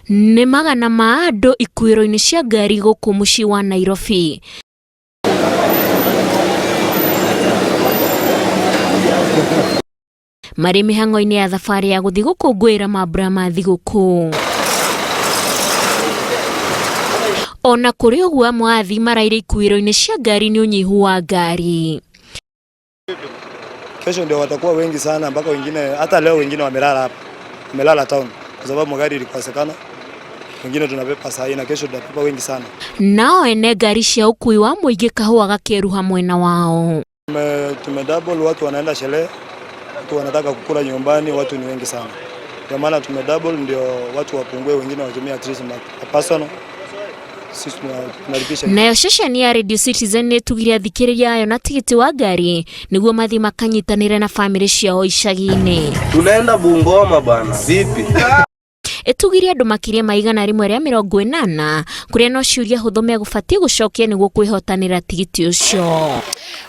Nĩ magana ma andũ ikuĩro-inĩ cia ngari gũkũ mũciĩ wa Nairobi. Marĩ mĩhang'o-inĩ ya thabarĩ ya gũthiĩ gũkũngũĩra mambura ma thigũkũ. Ona kũrĩ ũguo amwe a athii maraire ikuĩro-inĩ cia ngari nĩ ũnyihu wa ngari. Kesho ndio watakuwa wengi sana mpaka wengine hata leo wengine wamelala hapa. Wamelala town kwa sababu magari ilikosekana. Wengine tunabeba saa hii na kesho tutabeba wengi sana. Nao ene ngari cia ũkui wa mũingĩ kahũa gakeruha mwena wao. Tume double, watu wanaenda sherehe, watu wanataka kukula nyumbani, watu ni wengi sana. Ndio maana tume double ndio watu wapungue, wengine watumie at least personal. Sisi tunalipisha. Nayo ceceni ya Radio Citizen nĩ ĩtugire athikĩrĩria ayo na tigiti wa ngari nĩguo mathiĩ makanyitanĩre na bamĩrĩ ciao icagi-inĩ. Tunaenda Bungoma bana, vipi? Ĩtugire andũ makĩria ma 180 kũrĩa no ciũria hũthũ megũbatiĩ gũcokia nĩguo kwĩhotanĩra tigiti ũcio.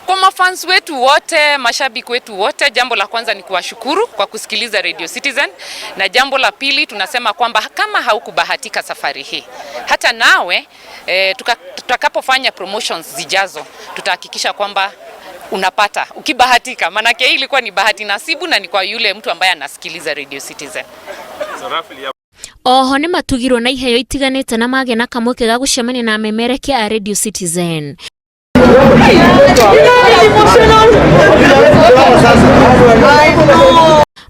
Kwa mafans wetu wote, mashabiki wetu wote, jambo la kwanza ni kuwashukuru kwa kusikiliza Radio Citizen, na jambo la pili tunasema kwamba kama haukubahatika safari hii, hata nawe tutakapofanya promotions zijazo tutahakikisha kwamba unapata ukibahatika, maanake hii ilikuwa ni bahati nasibu na ni kwa yule mtu ambaye anasikiliza Radio Citizen. Oho nĩ matugirwo na iheo itiganĩte na magĩa na kamweke ga gũcemania na amemerekia a Radio Citizen.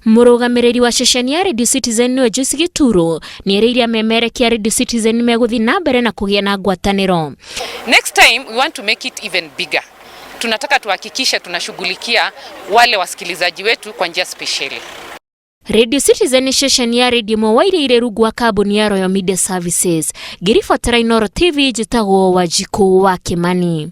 Mũrũgamĩrĩri wa ceceni ya Radio Citizen nĩwe Joyce Gituro nĩerĩire amemerekia a Radio Citizen nĩmegũthiĩ na mbere na kũgĩa na ngwatanĩro. Next time we want to make it even bigger. Tunataka tuhakikishe tunashughulikia wale wasikilizaji wetu kwa njia spesheli. Radio Citizen nĩ ceceni ya radio ĩmwe wa iria irĩ rungu wa kambuni ya Royal Media Services. Ngĩribotera Inooro TV njĩtagwo Wanjikũ wa Kĩmani.